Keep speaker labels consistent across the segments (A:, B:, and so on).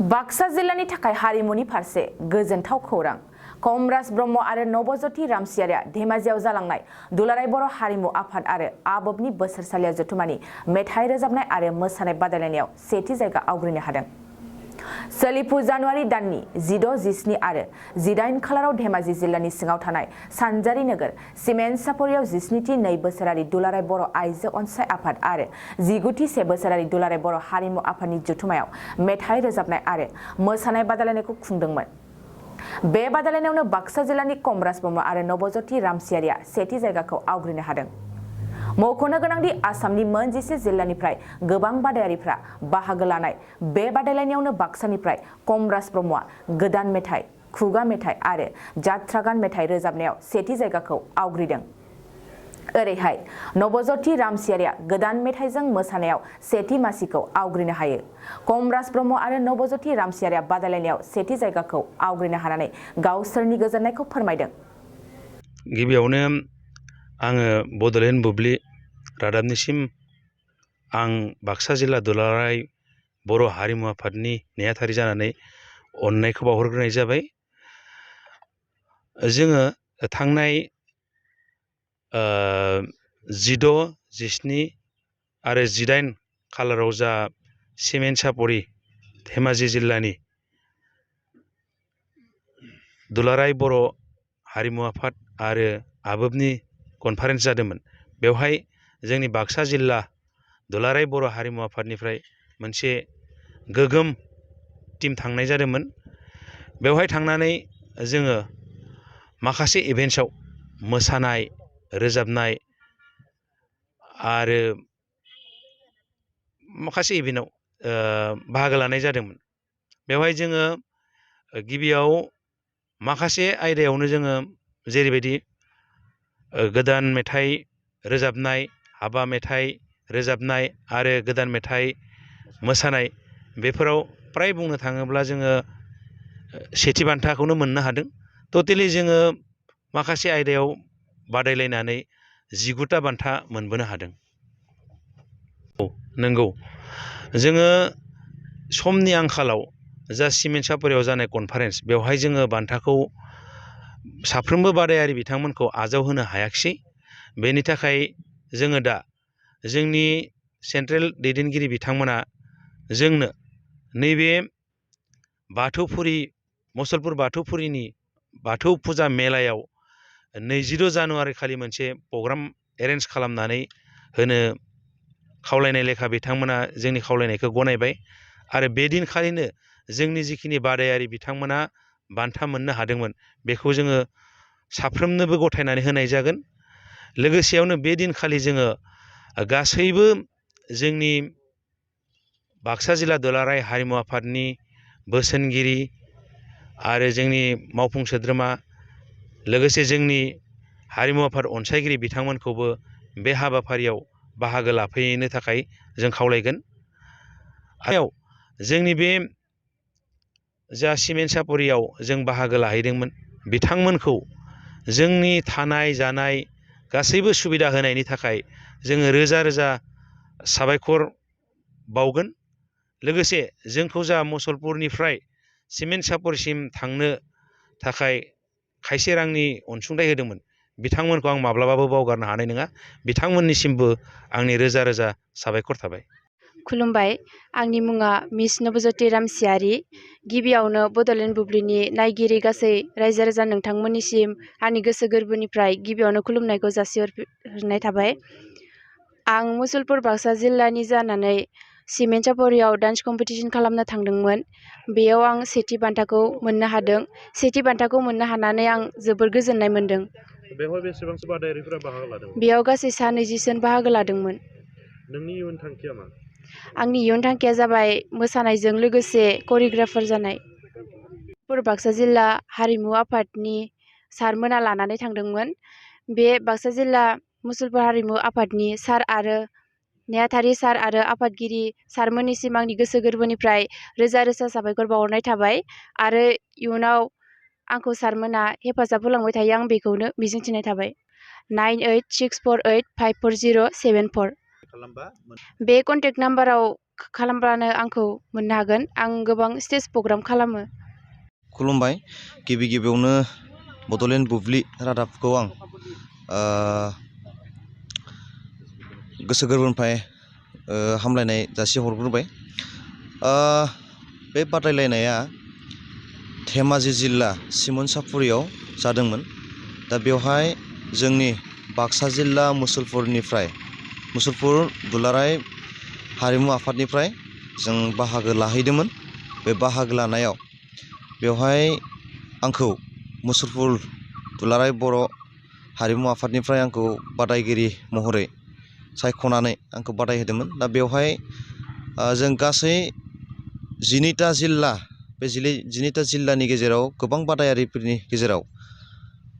A: बाक्सा जिल्लानि थाखाय हारिमुनि फारसे गोजोनथाव खौरां। कमराज ब्रह्म आरो नबज्योति रामसियारिया धेमाजियाव जालांनाय दुलाराय बर' हारिमु आफाद आरो आबोबनि बोसोरसालिया जथुमानि मेथाइ रोजाबनाय आरो मोसानाय बादायलायनायाव सेथि जायगा आवग्रिनो हादों। सोलिफु जानुवारि दाननि 16, 17 आरो 18 खालाराव धेमाजि जिल्लानि सिङाव थानाय सानजारि नोगोर सिमेन्ट सापरियाव 17थि 2 बोसोरारि दुलाराय बर' आइजो अनसाय आफाद आरो 19थि 1 बोसोरारि दुलाराय बर' हारिमु आफादनि जथुमायाव मेथाइ रोजाबनाय आरो मोसानाय बादायलायनायखौ खुंदोंमोन। बे बादायलायनायावनो बाक्सा जिल्लानि कमराज ब्रह्म आरो नबज्योति रामसियारिया सेथि जायगाखौ आवग्रिनो हादों। मख'नो गोनांदि आसामनि मोन 11 जिल्लानिफ्राय गोबां बादायारिफ्रा बाहागो लानाय बे बादायलायनायावनो बाक्सानिफ्राय कमराज ब्रह्मआ गोदान मेथाइ, खुगा मेथाइ आरो जात्रागान मेथाइ रोजाबनायाव सेथि जायगाखौ आवग्रिदों। ओरैहाय नबज्योति रामसियारिया गोदान मेथाइजों मोसानायाव सेथि मासिखौ आवग्रिनो हायो। कमराज ब्रह्म आरो नबज्योति रामसियारिया बादायलायनायाव सेथि जायगाखौ आवग्रिनो हानानै गावसोरनि गोजोननायखौ फोरमायदों।
B: गिबियावनो आङो बड'लेण्ड बुब्लि रादाबनिसिम आं बाक्सा जिल्ला दुलाराय बर' हारिमु आफादनि नेहाथारि जानानै अननायखौ बावहरग्रोनाय जाबाय। जोङो थांनाय 16, 17 आरो 18 खालाराव जा सिमेन्ट सापरि धेमाजि जिल्लानि दुलाराय बर' हारिमु आफाद आरो आबोबनि कनफारेन्स जादोंमोन। बेवहाय जोंनि बाक्सा जिल्ला दुलाराय बर' हारिमु आफादनिफ्राय मोनसे गोगोम टिम थांनाय जादोंमोन। बेवहाय थांनानै जोङो माखासे इभेन्ट्सआव मोसानाय, रोजाबनाय आरो माखासे इभेन्टआव बाहागो लानाय जादोंमोन। बेवहाय जोङो गिबियाव माखासे आयदायावनो जोङो जेरैबायदि गोदान मेथाइ रोजाबनाय, हाबा मेथाइ रोजाबनाय आरो गोदान मेथाइ मोसानाय, बेफोराव फ्राय बुंनो थाङोब्ला जोङो सेथि बान्थाखौनो मोननो हादों। टटेलि जोङो माखासे आयदायाव बादायलायनानै 19टा बान्था मोनबोनो हादों। नंगौ, जोङो समनि आंखालाव जा सिमेन्ट सापरियाव जानाय कनफारेन्स, बेवहाय जोङो बान्थाखौ साफ्रोमबो बादायारि बिथांमोनखौ आजावहोनो हायाखिसै। बेनि थाखाय जोङो दा जोंनि सेन्ट्रेल दैदेनगिरि बिथांमोना जोंनो नैबे मुसलपुर बाथौफुरिनि बाथौ फुजा मेलायाव 22 जानुवारि खालि मोनसे प्रग्राम एरेन्ज खालामनानै होनो खावलायनाय लेखा बिथांमोना जोंनि खावलायनायखौ गनायबाय आरो बे दिनखालिनो जोंनि जिखिनि बादायारि बिथांमोना बान्था मोननो हादोंमोन, बेखौ जोङो साफ्रोमनोबो गथायनानै होनाय जागोन। लोगोसेयावनो बे दिनखालि जोङो गासैबो जोंनि बाक्सा जिल्ला दुलाराय हारिमु आफादनि बोसोनगिरि आरो जोंनि मावफुं सोद्रोमा, लोगोसे जोंनि हारिमु आफाद अनसायगिरि बिथांमोनखौबो बे हाबाफारियाव बाहागो लाफैनो थाखाय जों खावलायगोन। आरो जोंनि बे जा सिमेन्ट सापरियाव जों बाहागो लाहैदोंमोन, बिथांमोनखौ जोंनि थानाय जानाय गासैबो सुबिदा होनायनि थाखाय जोङो रोजा रोजा साबायखर बावगोन। लोगोसे जोंखौ जा मुसलपुरनिफ्राय सिमेन्ट सापरिसिम थांनो थाखाय खायसे रांनि अनसुंथाइ होदोंमोन, बिथांमोनखौ आं माब्लाबाबो बावगारनो हानाय नङा। बिथांमोननिसिमबो आंनि रोजा रोजा साबायखर थाबाय।
C: खुलुमबाय, आंनि मुङा मिस नबज्योति रामसियारि। गिबियावनो बड'लेण्ड बुब्लिनि नायगिरि गासै रायजो राजा नोंथांमोननिसिम आंनि गोसो गोरबोनिफ्राय गिबियावनो खुलुमनायखौ जासिहरनाय थाबाय। आं मुसलपुर बाक्सा जिल्लानि जानानै सिमेन्ट सापरियाव डान्स कम्पिटिसन खालामनो थांदोंमोन। बेयाव आं सेथि बान्थाखौ मोननो हादों। सेथि बान्थाखौ मोननो हानानै आं जोबोर गोजोननाय मोन्दों।
B: बेवहाय बेसेबांसो बादायारिफोरा बाहागो लादों?
C: बेयाव गासै 20 जन बाहागो लादोंमोन।
B: नोंनि इयुन थांखिया मा?
C: आंनि इयुन थांखिया जाबाय मोसानायजों लोगोसे करिय'ग्राफार जानाय। बाक्सा जिल्ला हारिमु आफादनि सारमोना लानानै थांदोंमोन। बे बाक्सा जिल्ला मुसलपुर हारिमु आफादनि सार आरो नेहाथारि सार आरो आफादगिरि सारमोननिसिम आंनि गोसो गोरबोनिफ्राय रोजा रोजा साबायखर बावहरनाय थाबाय आरो इयुनाव आंखौ सारमोना हेफाजाब होलांबाय थायो, आं बेखौनो मिजिंथिनाय थाबाय। 9864854074। बे कन्टेक्ट नाम्बाराव खालामब्लानो आंखौ मोननो हागोन। आं गोबां स्टेज प्रग्राम खालामो।
D: खुलुमबाय। गिबियावनो बड'लेण्ड बुब्लि रादाबखौ आं गोसो गोरबोनिफ्राय हामलायनाय जासिहरग्रोबाय। बे बादायलायनाया धेमाजि जिल्ला सिमोनसापुरियाव जादोंमोन। दा बेवहाय जोंनि बाक्सा जिल्ला मुसलपुर दुलाराय हारिमु आफादनिफ्राय जों बाहागो लाहैदोंमोन। बे बाहागो लानायाव बेवहाय आंखौ मुसलपुर दुलाराय बर' हारिमु आफादनिफ्राय आंखौ बादायगिरि महरै सायख'नानै आंखौ बादायहोदोंमोन। दा बेवहाय जों गासै 12टा जिल्ला, बे 12टा जिल्लानि गेजेराव गोबां बादायारिफोरनि गेजेराव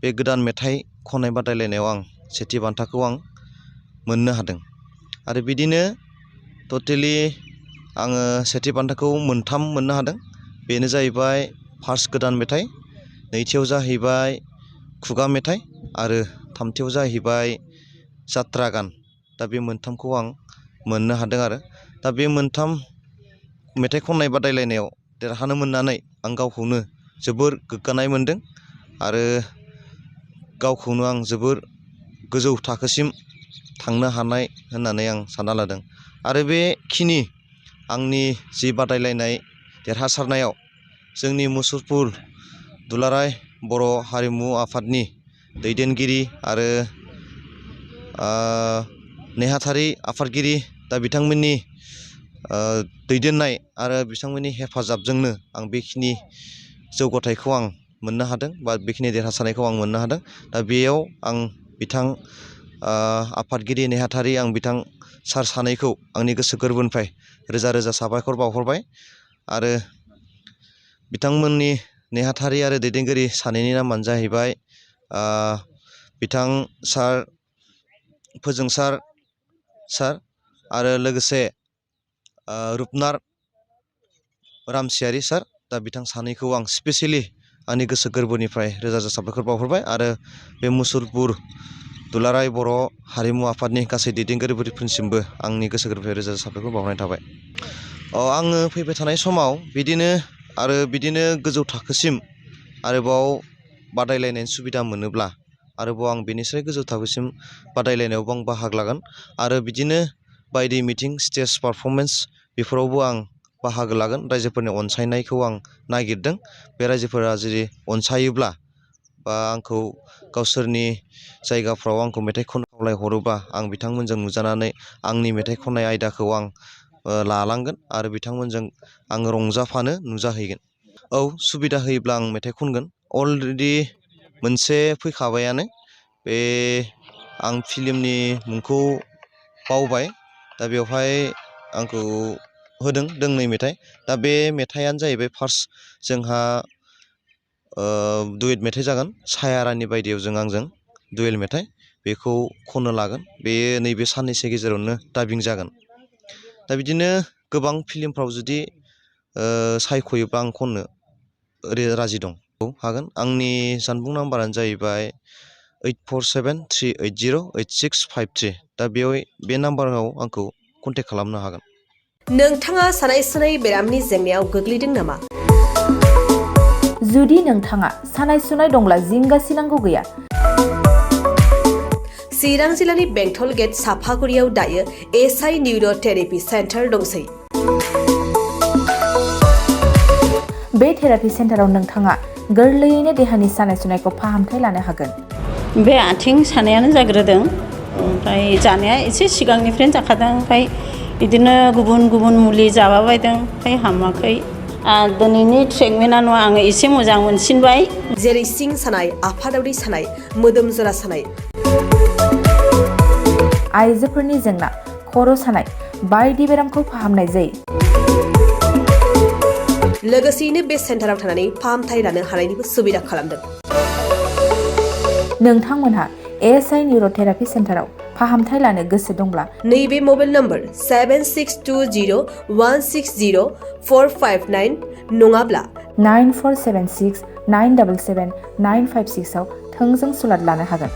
D: बे गोदान मेथाइ खननाय बादायलायनायाव आं सेथि बान्थाखौ आं मोननो हादों। आरो बिदिनो टटेलि आङो सेथि बान्थाखौ 3 मोननो हादों। बेनो जाहैबाय फार्स्ट गोदान मेथाइ, नैथियाव जाहैबाय खुगा मेथाइ आरो थामथियाव जाहैबाय जात्रा गान। दा बे 3खौ आं मोननो हादों आरो दा बे 3 मेथाइ खननाय बादायलायनायाव देरहानो मोननानै आं गावखौनो जोबोर गोग्गानाय मोनदों आरो गावखौनो आं जोबोर गोजौ थाखोसिम थांनो हानाय होननानै आं सानना लादों। आरो बेखिनि आंनि जि बादायलायनाय देरहासारनायाव जोंनि मुसलपुर दुलाराय बर' हारिमु आफादनि दैदेनगिरि आरो नेहाथारि आफादगिरि दा बिथांमोननि दैदेननाय आरो बिथांमोननि हेफाजाबजोंनो आं बेखिनि जौगाथायखौ आं मोननो हादों बा बेखिनि देरहासारनायखौ आं मोननो हादों। दा बेयाव आं बिथां आफादगिरि नेहाथारि आं बिथां सार सानैखौ आंनि गोसो गोरबोनिफ्राय रोजा रोजा साबायखर बावहरबाय। आरो बिथांमोननि नेहाथारि आरो दैदेनगिरि सानैनि नामानो जाहैबाय बिथां सार फोजोंसार सार आरो लोगोसे रुपनार रामसियारि सार। दा बिथां सानैखौ आं स्पेसियेलि आंनि गोसो गोरबोनिफ्राय रोजा रोजा साबायखर बावहरबाय। आरो बे मुसलपुर दुलाराय बर' हारिमु आफादनि गासै दैदेनगिरिफोरनिसिमबो आंनि गोसो गोरबोनिफ्राय रोजा रोजा साबायखर बावहरनाय थाबाय। आङो फैबाय थानाय समाव बिदिनो गोजौ थाखोसिम आरोबाव बादायलायनायनि सुबिदा मोनोब्ला आरोबाव आं बेनिफ्राय गोजौ थाखोसिम बादायलायनायावबो आं बाहागो लागोन। आरो बिदिनो बायदि मिटिं स्टेज पारफरमेन्स बेफोरावबो आं बाहागो लागोन। रायजोफोरनि अनसायनायखौ आं नागिरदों। बे रायजोफोरा जुदि अनसायोब्ला बा आंखौ गावसोरनि जायगाफ्राव आंखौ मेथाइ खननो खावलायहरोबा आं बिथांमोनजों नुजानानै आंनि मेथाइ खननाय आयदाखौ आं लालांगोन आरो बिथांमोनजों आं रंजाफानो नुजाहैगोन। औ, सुबिदा होयोब्ला आं मेथाइ खनगोन। अलरेडि मोनसे फैखाबायानो, बे आं फिल्मनि मुंखौ बावबाय। दा बेवहाय आंखौ होदों दोंनै मेथाइ। दा बे मेथाइयानो जाहैबाय फार्स्ट जोंहा डुयेट मेथाइ जागोन। साया रानि बायदियाव आंजों डुयेट मेथाइ बेखौ खननो लागोन। बेयो नैबे साननैसो गेजेरावनो डाबिं जागोन। दा बिदिनो गोबां फिल्मफ्राव जुदि सायख'योब्ला आं खननो राजि दं। औ, हागोन। आंनि जानबुं नाम्बारानो जाहैबाय 8473808653। दा बे नाम्बाराव आंखौ कन्टेक्ट खालामनो हागोन।
E: नोंथाङा सानाय सुनाय बेरामनि जेंनायाव गोग्लैदों नामा?
A: जुदि नोंथाङा सानाय सुनाय दंब्ला जिंगा सिनांगौ गैया।
E: चिरां जिल्लानि बेंटल गेट साफागुरियाव दायो एसआइ निउर' थेरापि सेन्टार दंसै।
A: बे थेरापि सेन्टाराव नोंथाङा गोरलैयैनो देहानि सानाय सुनायखौ फाहामथाय लानो हागोन।
F: बे आथिं सानायानो जाग्रोदों, ओमफ्राय जानाया एसे सिगांनिफ्रायनो जाखादों। ओमफ्राय बिदिनो गुबुन मुलि जाबाबायदों, ओमफ्राय हामाखै। दिनैनि ट्रिटमेन्टआनो आङो एसे मोजां मोनसिनबाय।
E: जेरै सिं सानाय, आफादावरि सानाय, मोदोम जरा सानाय,
A: आइजोफोरनि जेंना, खर' सानाय बायदि बेरामखौ फाहामनाय जायो।
E: लोगोसेयैनो बे सेन्टाराव थानानै फाहामथाय लानो हानायनिबो सुबिदा खालामदों।
A: नोंथांमोनहा एसआइ निउर' थेरापि सेन्टाराव फाहामथाय लानो गोसो दंब्ला
E: नैबे मबाइल नम्बर 7620160459 नङाब्ला
A: 9476977956 आव थोंजों सुलाद लानो हागोन।